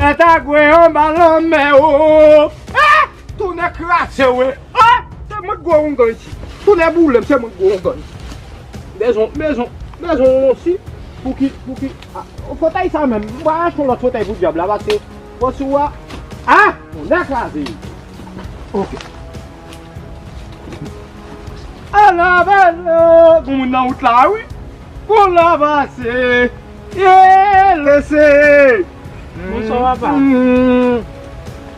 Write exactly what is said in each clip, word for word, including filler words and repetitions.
Pètagwe anba lanmè o. Ah! Tonnè kraze w. Ah! Se mwen k gwo oungan isi. Tonnè boule m, se mwen k gwo oungan isi. Bezwen, bezwen, bezwen yon si. Pouki, pouki. Ah, fotèy sa menm. M va achte yon lòt fotèy pou dyab la, paske fò sou a. Ah! Tonnè kraze. Ok. Ala bèl, gon moun nan wout la, wi. Gon la pase. Ye lese. Bonswa, papa. Mm.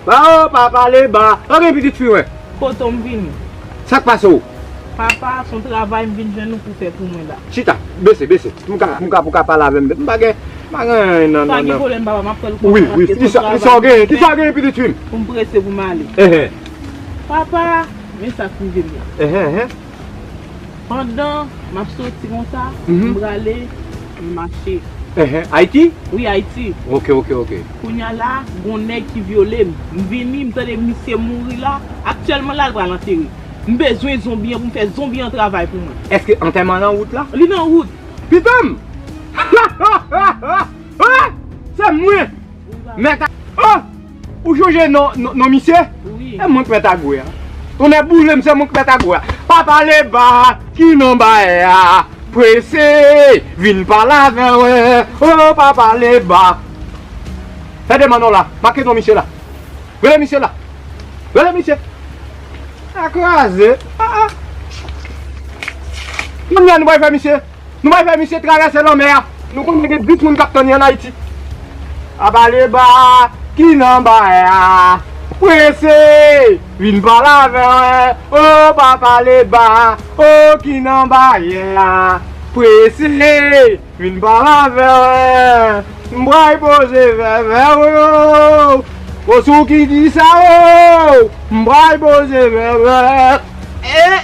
Ba, o, pa pale ba. Pa gen pitit fi, wè. Kote w m vini? Sa k pase w? Papa, se yon travay m vin jwenn ou pou fè pou mwen la. Chita, bese, bese. Pou m ka, pou m ka, pou w ka pale avè m. M pa gen, m pa gen anyen nan, nan, nan. Pa gen pwoblèm, papa, m ap fè l konsa. Wi, wi. Kisa, kisa w genyen? Kisa w genyen, pitit fi m? Pou m prese pou m ale. Ehe. Papa, men sa k rive m la. Ehe, ehe. Pandan m ap soti konsa, m prale, m mache. Ehe, Ayiti? Wi, Ayiti. Ok, ok, ok. Kounye a la, gon nèg ki vyole m. M vini, m tande misye mouri la. Aktyèlman la, l pral antere. M bezwen zonbi an pou m fè zonbi an travay pou mwen. Èske antèman nan wout la? Li nan wout. Pitanm! Ah! Se mwen! Mèt a... Oh! Ou chonje non, non, non misye? Wi. E mwen k mèt a gwe a. Tonnè boule m, se mwen k mèt a gwe a. Pa pale ba, ki nan ba a. Prese, vin pale avè w. Oh, pa pale ba. Fè demann w la. Make non misye la. Rele misye la. Rele misye. A kraze. Ah, ah. Kounye a nou pral fè misye. Nou pral fè misye travèse lanmè a. Nou konnen gen dis moun k ap tann li ann Ayiti. Pa pale ba, ki nan ba a. Prese, vin pale avè w. Oh, pa pale ba, oh, ki nan ba a. Prese, vin pale avè w. M pral poze vèvè w. Osou ki di sa w. M pral poze vèvè. Eh!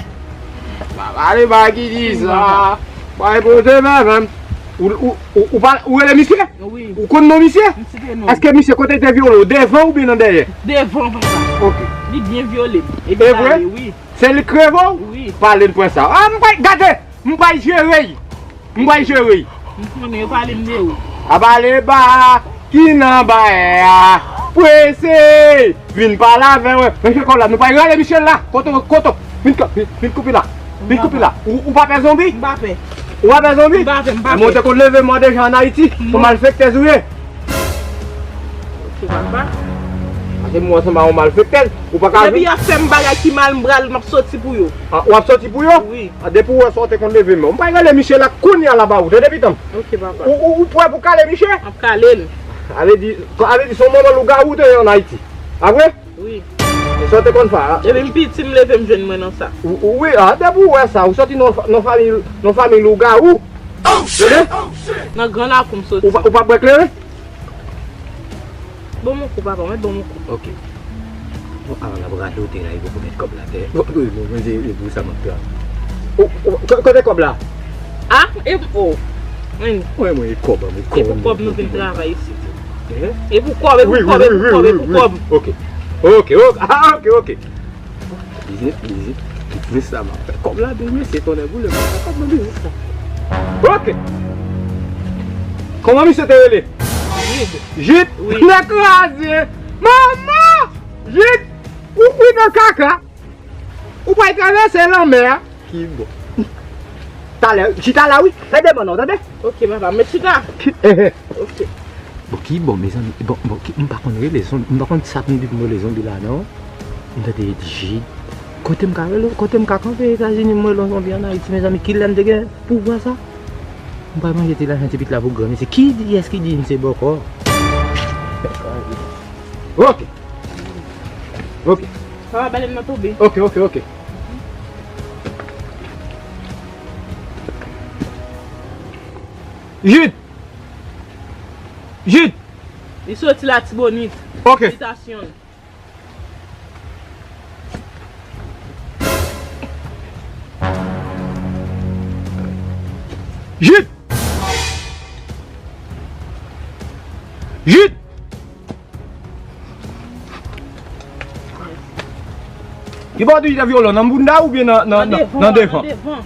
Pa pale ba ki di sa. Bay pote men menm. Ou, ou, ou, ou pa, ou rele misye? Wi. Ou konn non misye? M site non. Èske misye kote te vyole w? Devan oubyen nan dèyè? Devan, papa. Ok. Li byen vyole m. Epi... E vre? Wi. Se li k reve w? Wi. Pale n pwen sa. Ah, m pral gade. M pral jere l. M pral jere l. M konnen yo pale m de ou. A pale ba ki nan ba a. Prese! Vin pale avè mwen. Mesye kòb la, nou pa rale misye la. Kote, kote. Vin, vin, vin koupe la. Vin koupe la. Ou, ou pa pè zonbi? M pa pè. Ou pa pè zonbi? M pa pè, m pa pè. Mwen te konn leve mò deja ann Ayiti. Ou malfektèz ou ye. Ok, papa. Pase mwen ansanm a yon malfektè. Ou pa ka... Depi y ap fè m bagay ki mal, m pral, m ap soti pou yo. Ah, w ap soti pou yo? Wi. Ah, depi w wè sa w te konn leve mò. M pa rale misye la kounye a la ba ou. Tande pitanm. Ok, papa. Ou, ou, ou prè pou kale misye? M ap kale l. Sa vle di, sa vle di se yon manman lougawou te ye ann Ayiti. A vre? Wi. E sa w te konn fè a? Depi m piti, m leve, m jwenn mwen nan sa. Ou, ou, wi, ah, depi w wè sa, ou soti nan, nan fanmi, nan fanmi lougawou. Tande? Nan gran lakou m soti. Ou pa, ou pa bwè kleren? Ban m yon kou, papa, mwen ban m yon kou. Ok. Bon, avan n ap radote la, e poko met kòb la atè. Bon, bon, bon, se, se pou sa m ap travay. O, o, ko-, kote kòb la? Ah, e pou, o. Mwen, mwen, e kòb, mwen, e kòb. E pou kòb nou vin travay isit. Eh? E pou kòb, e pou kòb, e pou kòb, e pou kòb. Ok. Ok, ok. Ah, ok, ok. Biznis, biznis. Biznis la, m ap fè kòb la, byen, mesye, tonnè boule, m ap fè kòb nan biznis la. Ok. Kòman misye te rele? Jid. Jid? Wi. Nèg kraze. Manman! Jid, ou kwit nan kaka. Ou pral travèse lanmè a. Ki bon. Talè, chita la, wi. Fè demann nan, tande? Ok, papa, m chita. Ki, eh, eh. Ok. Bon, ki bon, mezanmi? Bon, bon, ki, m pa konn rele zonbi, m pa konn sa pou m di pou m rele zonbi la, non. M tande yo di Jid. Kote m ka rele, kote m ka kanpe Etazini, m rele yon zonbi ann Ayiti, mezanmi, kilè m te gen pouvwa sa? M pral manje ti lajan ti pit la pou granmesi. Kiyès ki di m se bòkò? Ok. Ok. Papa, bale m nan tonbe. Ok, ok, ok. Jid! Jid! Li soti Latibonit. Ok. Bitasyon l. Jid! Jid! Ki bò w di li te vyole w, nan bounda oubyen nan, nan, nan, nan devan? Nan devan.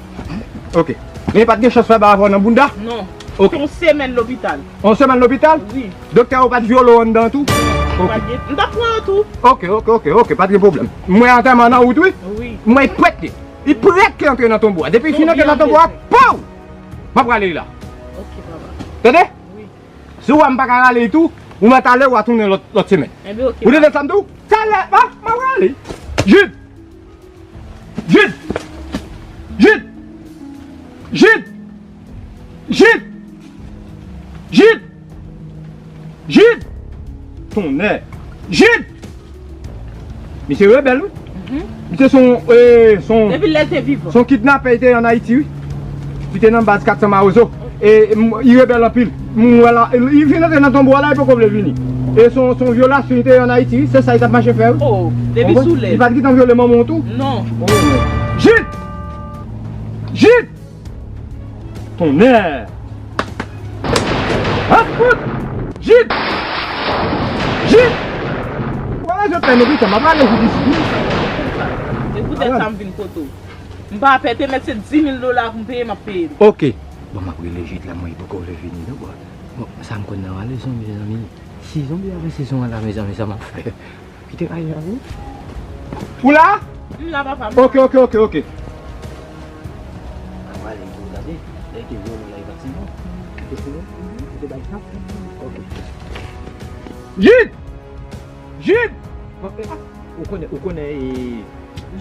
Ok. Men pa t gen chans fè bagay avè w nan bounda? Non. Ok. Se yon semèn lopital. Yon semèn lopital? Wi. Doktè yo pa t vyole w anndan tou? Ok. Pa t gen, m t ap pran yo tou. Ok, ok, ok, ok, pa t gen pwoblèm. M wè antèman nan wout, wi. Wi. M wè l prèt li. Li prèt ke antre nan tonbo a. Depi l fin antre nan tonbo a, pow! M ap rale li la. Ok, papa. Tande? Wi. Si w wè m pa ka rale li tou, ou mèt ale, w a tounen lòt, lòt semèn. Enben, ok, papa. Ou tande sa m di w? Talè, m ap rale. Jid! Jid! Jid! Jid! Jid! Jid! Jid! Tonnè! Jid! Misye rebèl, wi. Mhm. Misye se yon, eh, se yon, depi lè l te vivan, se yon kidnapè li te ye ann Ayiti, wi. Li te nan baz kat san Mawozo. E, m, li rebèl anpil. M wè la, li vin antre nan tonbo a la, li poko vle vini. E se yon, se yon vyolasyon li te ye ann Ayiti, wi. Se sa li t ap mache fè, wi. Oh, depi sou lè. Li pa t gentan vyole manman w tou? Non. Oh. Jid! Jid! Tonnè! An fout! Jid! Jid! Wala, je pè nou pita, m ap ale jid isit, wi. Se poutèt sa m vin kote w. M pa pè, te mèt se dis mil dola pou m peye, m ap peye l. Ok. Bon, m ap rele Jid la, mwen, li poko vle vini, non, bon. Bon, sa m konn nan wale zonbi, mezanmi. Si zonbi a vin sezon an la, mezanmi, sa m ap fè? Kite kay la, wi. Ou la? M la, papa, m la. Ok, ok, ok, ok. Papa, lè te gade, lè te vyole la, li pa t sezon. Li te sezon? Li te bay chans? Ok. Jid! Jid! Bon, e, ah, ou konnen, ou konnen, e,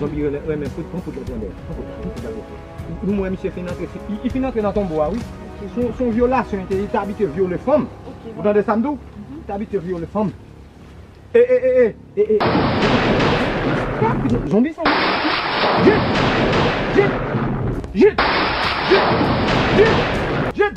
zonbi renmen, renmen fout, pran fout lòt grandè. Pran fout la, pran fout la, pran fout. Nou wè misye fin antre, li, li fin antre nan tonbo a, wi. Se yon, se yon vyolasyon, li te, li t abitye vyole fanm. Ou tande sa m di w? Li t abitye vyole fanm. E, e, e, e, e, e. Zonbi sa, wi. Jid! Jid! Jid! Jid! Jid! Jid!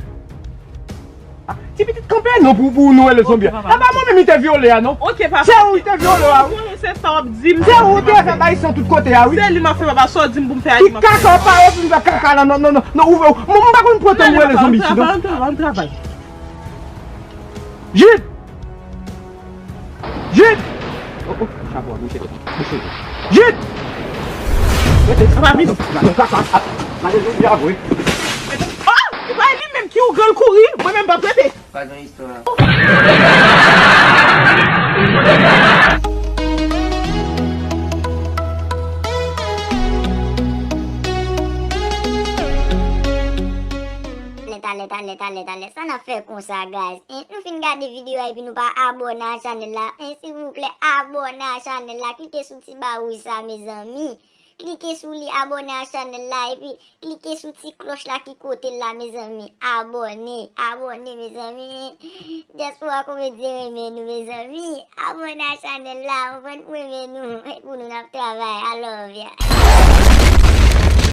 Ah, ti pitit kanpe non pou, pou nou rele zonbi a. Ok, papa. A pa mwen menm li te vyole a non. Ok, papa. Se ou li te vyole a, wi. Ou konnen se sa w ap di m. Se ou te fè bay san tout kote a, wi. Se li m ap fè, papa, sa w di m pou m fè a, li m ap fè. Ki kaka w pale pou m fè kaka la, non, non, non, non, ou, ou, mwen m pa konn pran tan m rele zonbi isit non. Ann travay, ann travay. Jid! Jid! Oh, oh, chapo a bouche, bouche. Jid! Rete. Sa pa vini. Gade, gade, gade, gade, gade, gade. Oh! E pa li menm ki ouvri l kouri, mwen menm m p ap rete. Pa gen istwa. Talè, talè, talè, talè, talè. Sa n ap fè konsa, guys? Hein? Nou fin gade videyo a epi nou pa abòne a chanèl la. Hein, silvouplè, abòne a chanèl la. Klike sou ti ba wouj sa, mezanmi. Klike sou li, abòne a chanèl la, epi klike sou ti klòch la ki kote l la, mezanmi. Abòne, abòne, mezanmi. Dyaspora Komedyen renmen nou, mezanmi. Abòne a chanèl la, ou konprann, pou renmen nou. E pou nou n ap travay. I love ya.